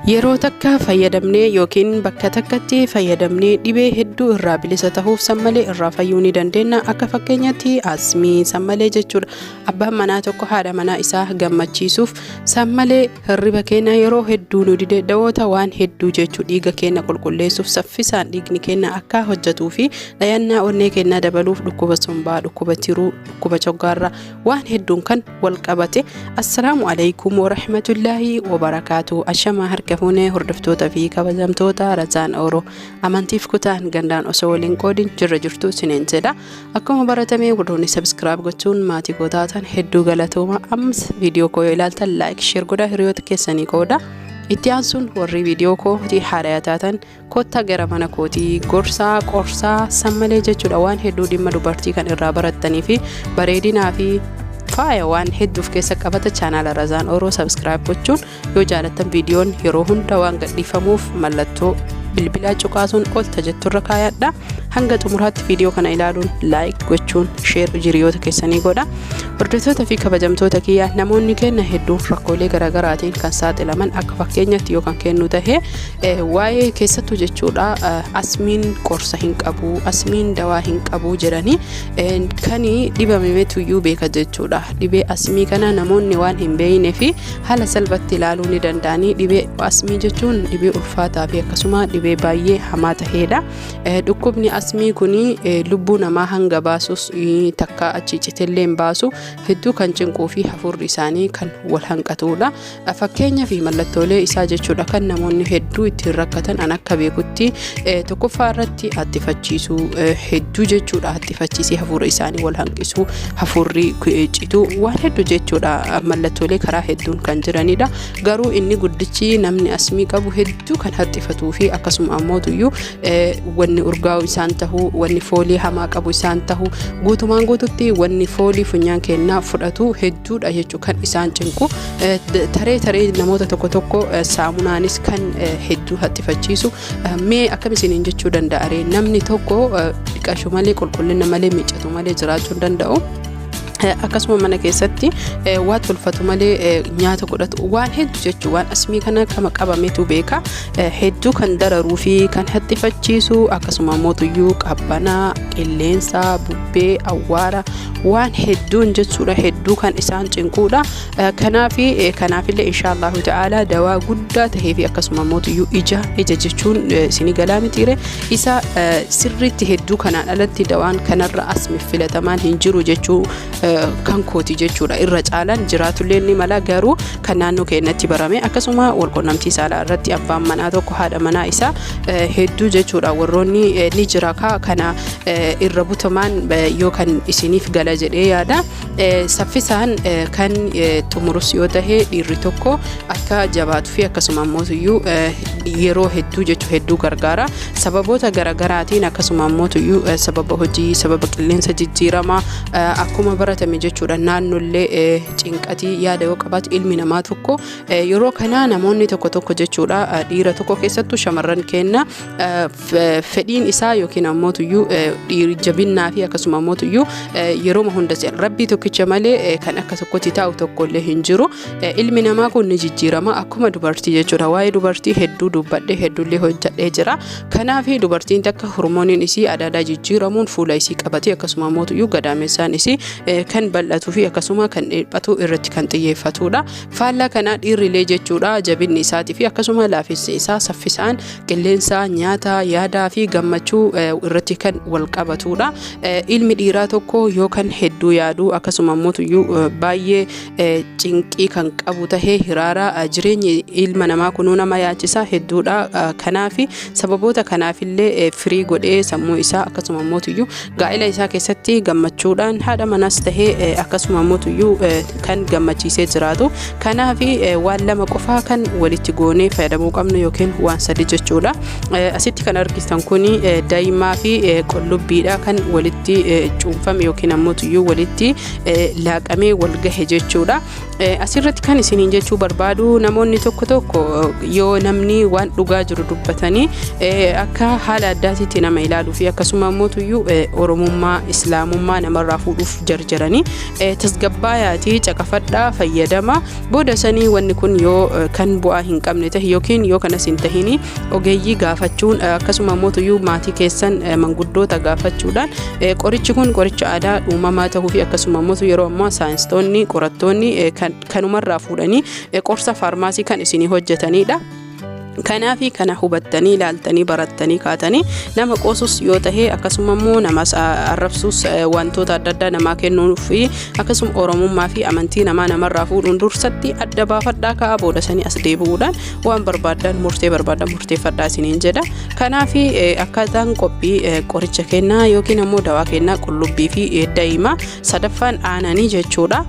Yeroo takka fayyadamnee yookiin bakka takkatti fayyadamnee dhibee hedduu irraa bilisa tahuuf san malee irraa fayyuu ni dandeenya. Akka fakkeenyatti asmii san malee jechuudha. Abbaan manaa tokko haadha manaa isaa gammachiisuuf san malee hirriba keenya yeroo hedduu nu dide, dawoota waan hedduu jechuu, dhiiga keenya qulqulleessuuf, saffisaan dhiigni keenya akka hojjetuu fi dhayannaa onnee keenyaa dabaluuf, dhukkuba sombaa, dhukkuba tiruu, dhukkuba coggaarraa waan hedduun kan wal qabate. Assalaamu alaikum warahmatullaahi wabarakaatu. Ashamaa harka fuunee, hordoftoota fi kabajamtoota Razaan Ooroo, amantiif kutaan gandaan osoo waliin qoodin jirra jirtu isiniin jedha. Akkuma baratamee warroonni subscribe gochuun maatii koo taatan hedduu galatooma. Ammas viidiyoo koo yoo ilaaltan like, share godhaa, hiriyoota keessanii qooda. Itti aansuun warri viidiyoo kootii haaraya taatan kottaa gara mana kootii, gorsaa qorsaa san malee jechuudha, waan hedduu dhimma dubartii kan irraa barattanii fi bareedinaa fi faaya waan hedduuf keessa qabata. Chaanaala Razaan Ooroo subscribe gochuun yoo jaalattan viidiyoon yeroo hunda waan gadhiifamuuf mallattoo bilbilaa cuqaasuun ol tajetturra kaayadha. Hanga xumuraatti viidiyoo kana ilaaluun like gochuun share hiriyoota keessanii godha. Hordoftoota fi kabajamtoota kiyya, namoonni kenna hedduun rakkoolee garaagaraatiin kan saaxilaman, akka fakkeenyatti yoo kan kennu tahe waa'ee keessattuu jechuudha, asmiin qorsa hin qabu, asmiin dawaa hin qabu jedhanii kan dhibamemetuyyuu beeka jechuudha. Dhibee asmii kana namoonni waan hin beeknee fi haala salphatti ilaaluu ni danda'anii. Dhibee asmii jechuun dhibee ulfaataa fi akkasuma dhibee baay'ee hamaa tahedha. Dhukkubni asmii kun lubbuu namaa hanga baasus takka achi citellee hin baasu, hedduu kan cinquu fi hafuurri isaanii kan wal hanqatudha. Fakkeenyaa fi mallattoolee isaa jechuudha kan namoonni hedduu ittiin rakkatan, an akka beekutti tokkoffaa irratti hattifachiisuu hedduu jechuudha. Hattifachiisee hafuura isaanii wal hanqisuu, hafuurri cituu, waan hedduu jechuudha, mallattoolee karaa hedduun kan jiranidha. Garuu inni guddichi namni asmii qabu hedduu kan haxxifatuu fi akkasuma ammootuyyuu wanni urgaa'u isaan tahuu, wanni foolii hamaa qabu isaan tahuu, guutumaan guututti wanni foolii funyaan kennaa fudhatu hedduudha jechuu kan isaan cinqu. Taree taree namoota tokko tokko saamunaanis kan hedduu haxxifachiisu. Mee akkam isiniin jechuu danda'a ree? Namni tokko dhiqashu malee, qulqullina malee, miiccatu malee jiraachuu hin danda'u. Akkasuma mana keessatti waa tolfatu malee, nyaata godhatu, waan hedduu jechuun waan asmii kana kama qabametu beeka. Hedduu kan dararuu fi kan haxxifachiisu, akkasuma mootuyyuu qabbanaa, qilleensa, bubbee, awwaara, waan hedduun jechuudha, hedduu kan isaan cinquudha. Kanaafi kanaafillee inshaallahu ta'ala dawaa guddaa tahee fi akkasuma mootuyyuu ija ija jechuun isinii galaa mitiire, isa sirriitti hedduu kanaan alatti dawaan kanarra asmiif filatamaan hin jiru jechuu kan kooti jechuudha. Irra caalaan jiraatullee ni mala, garuu kan naannoo keenyatti barame akkasuma walqunnamtii saalaa irratti abbaan manaa tokko haadha manaa isaa hedduu jechuudha, warroonni ni jira kana irra butamaan yoo kan isiniif gala jedhee yaada. Saffisaan kan xumurus yoo tahe dhiirri tokko akka jabaatuu fi akkasuma ammoo yeroo hedduu jechuu hedduu gargaara. Sababoota garaagaraatiin, akkasuma ammoo sababa hojii, sababa qilleensa jijjiiramaa, akkuma baratame jechuudha, naannollee cinqatii yaada yoo qabaatu ilmi namaa tokko yeroo kana namoonni tokko tokko jechuudha, dhiira tokko keessattuu shamarran kenna fedhiin isaa yookiin ammoo jabinnaa fi akkasuma ammoo yeroo hunda rabbii tokkicha malee kan akka tokkotti taa'u tokkollee hin jiru. Ilmi namaa kun ni jijjiirama akkuma dubartii jechuudha. Waa'ee dubartii hedduu dubbadhee hedduullee hojjedhee jira. Kanaaf dubartiin takka hormooniin isii adaadaa jijjiiramuun fuula isii qabatee, akkasuma ammoo gadaamessaan isii kan bal'atuu fi akkasuma kan dhiphatu irratti kan xiyyeeffatudha. Faallaa kanaa dhiirrilee jechuudha, jabinni isaatii fi akkasuma laafinsi isaa saffisaan qilleensa, nyaata, yaadaa fi gammachuu irratti kan wal qabatudha. Ilmi dhiiraa tokko yoo kan hedduu yaadu, akkasuma ammoo baay'ee cinqii kan qabu tahee, hiraara jireenyi ilma namaa kunuu nama yaachisa hedduudha. Kanaaf sababoota kanaafillee firii godhee sammuu isaa, akkasuma ammoo gaa'ela isaa keessatti gammachuudhaan haadha manaas tahee akkasuma ammoo kan gammachiisee jiraatu. Kanaaf waan lama qofaa kan walitti goonee fayyadamuu qabnu yookiin waan sadi jechuudha. Asitti kan argitan kun daa'imaa fi qullubbiidha kan walitti cuunfame yookiin ammoo walitti laaqamee wal gahe jechuudha. Asirratti kan isiniin jechuu barbaadu, namoonni tokko tokko yoo namni waan dhugaa jiru dubbatanii akka haala addaatitti nama ilaaluu fi akkasuma immoo tuyyuu Oromummaa, Islaamummaa namarraa fuudhuuf jarjaranii, tasgabbaayaatii caqafadhaa, fayyadama. Booda sanii wanni kun yoo kan bu'aa hin qabne tahe yookiin yoo kanas hin tahini, ogeeyyii gaafachuun, akkasuma immoo tuyyuu maatii keessan manguddoota gaafachuudhaan, qorichi kun qoricha aadaa uumamaa ta'uu fi akkasuma immoo yeroo ammaa saayinsistoonni, qorattoonni kanumarraa fuudhanii qorsa faarmaasii kan isinii hojjetanidha. Kanaafi kana hubattanii, ilaaltanii, barattanii kaatanii, nama qoosus yoo tahe, akkasuma immoo namas arrabsuus, wantoota adda addaa namaa kennuu fi akkasuma Oromummaa fi amantii namaa namarraa fuudhuun dursatti adda baafadhaa ka'a. Booda sanii as deebi'uudhaan waan barbaaddan, murtee barbaaddan murteeffadhaa isiniin jedha. Kanaafi akkaataan qophii qoricha kennaa yookiin ammoo dawaa kennaa qullubbii fi daa'ima, sadaffaan aananii jechuudha.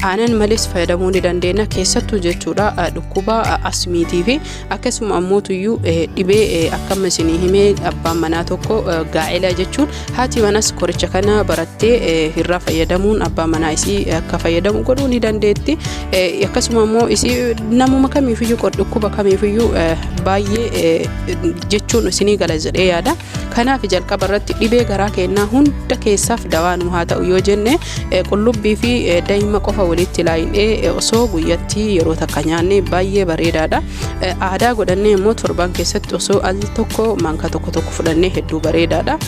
Aanan malees fayyadamuu ni dandeenya, keessattuu jechuudha dhukkuba asmiitii fi akkasuma ammoo tuyyuu dhibee akkama isinii himee, abbaan manaa tokko gaa'ela jechuun haati manas qoricha kana barattee irraa fayyadamuun abbaan manaa isii akka fayyadamu godhuu ni dandeetti. Akkasuma immoo isii namuma kamiifiyyuu, dhukkuba kamiifiyyuu baay'ee jechuun isinii gala jedhee yaada. Kanaaf jalqaba irratti dhibee garaa kennaa hunda keessaaf dawaa nu haa ta'u yoo jenne, qullubbii fi daa'ima qofa walitti laayinee osoo guyyatti yeroo takka nyaanne baay'ee bareedaadha. Aadaa godhannee immoo torban keessatti osoo al tokko maankaa tokko tokko fudhannee hedduu bareedaadha.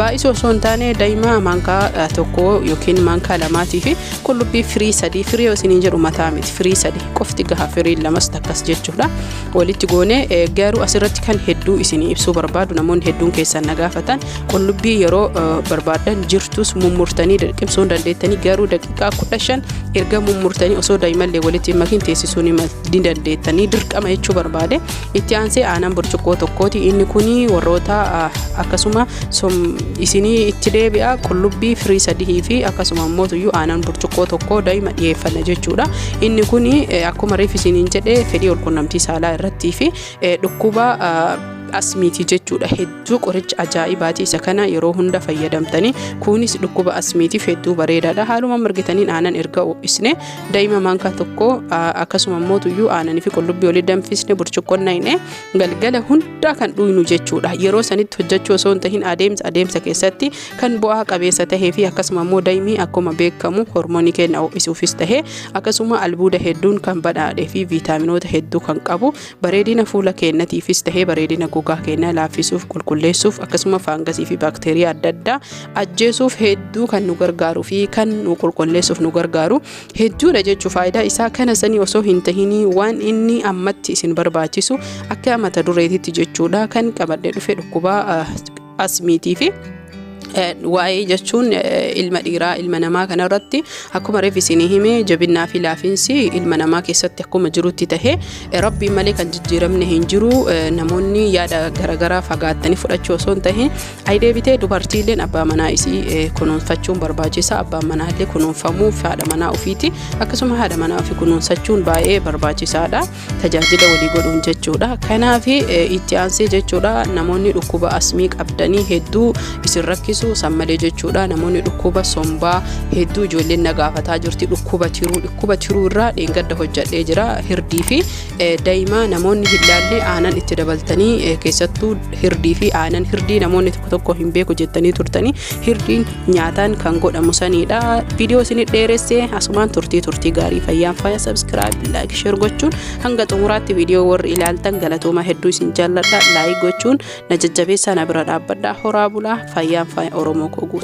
Baay'isuu osoo hin taane, daa'ima maankaa tokko yookiin maankaa lamaatii fi qullubbii firii 3, firii isiniin jedhu mataa miti, firii 3 qofti gaha, firii lamas takkas jechuudha. Walitti goonee garuu asirratti kan hedduu isinii ibsuu barbaadu, namoonni hedduun keessan na gaafatan, qullubbii yeroo barbaadan jirtus mummurtanii dirqimsuu hin dandeettanii, garuu daqiiqaa 15 erga mummurtanii osoo daa'imallee walitti hin makin teessisuu ni dandeettanii dirqama jechuu barbaade. Itti aansee aanan burcuqqoo tokkooti. Inni kuni warroota akkasuma isinii itti deebi'a, qullubbii firii 3 fi akkasuma immoo tuyyuu aanan burcuqqoo tokko daa'ima dhiyeeffanna jechuudha. Inni kuni akkuma reef isiniin jedhe fedhii walqunnamtii saalaa irrattii fi dhukkuba asmiitii jechuudha. Hedduu qoricha ajaa'ibaati. Isa kana yeroo hunda fayyadamtanii, kunis dhukkuba asmiitiif hedduu bareedaadha. Haaluma margitaniin aanan erga ho'isne, daa'ima maankaa tokko, akkasuma immoo tuyyuu aananii fi qullubbii olii danfisne burcuqqoon naqne galgala hundaa kan dhuynu jechuudha. Yeroo sanitti hojjechuu osoo hin tahin, adeemsa adeemsa keessatti kan bu'aa qabeessa tahee fi akkasuma immoo daa'imni akkuma beekamu hormoonii keenya ho'isuufis tahee, akkasuma albuuda hedduun kan badhaadhee fi viitaaminoota hedduu kan qabu, bareedina fuula keenyatiifis tahee, bareedina gogaa keenyaa laaffisuuf, qulqulleessuuf, akkasuma faangasii fi baakteeriyaa adda addaa ajjeesuuf hedduu kan nu gargaaruu fi kan nu qulqulleessuuf nu gargaaru hedduudha jechuu. Faayidaa isaa kana sanii osoo hin tahinii, waan inni ammatti isin barbaachisu akka mata dureetitti jechuudha kan qabadhe dhufe dhukkuba asmiitii fi waa'ee jechuun ilma dhiiraa, ilma namaa kanarratti akkuma reef isinii hime, jabinnaa fi laafinsi ilma namaa keessatti akkuma jirutti tahe, Rabbiin malee kan jijjiiramne hin jiru. Namoonni yaada garaagaraa fagaattanii fudhachuu osoo hin tahin, ayi deebitee dubartiilleen abbaa manaa isii kunuunfachuun barbaachisa. Abbaan manaa illee kunuunfamuu haadha manaa ofiiti, akkasuma haadha manaa ofii kunuunsachuun baay'ee barbaachisaadha, tajaajila walii godhuun jechuudha. Kanaaf itti aansee jechuudha, namoonni dhukkuba asmii qabdanii hedduu isin rakkisu san malee jechuudha, namoonni dhukkuba sombaa hedduu ijoolleen na gaafataa jirti, dhukkuba tiruu. Dhukkuba tiruu irraa dheengadda hojjadhee jira. Hirdii fi daa'ima namoonni hin laalle aanan itti dabaltanii, keessattuu hirdii fi aanan, hirdii namoonni tokko tokko hin beeku jettanii turtanii, hirdiin nyaataan kan godhamu sanidha. Viidiyoo isinit dheeresse, asumaan turtii gaarii, fayyaan faaya. Subscribe, like, share gochuun hanga xumuraatti viidiyoo warri ilaaltan galatooma, hedduu isin jaalladha. Like gochuun na jajjabeessaa, na bira dhaabbadha. Horaa bulaa, fayyaan faaya, Oromoo koo guutuu.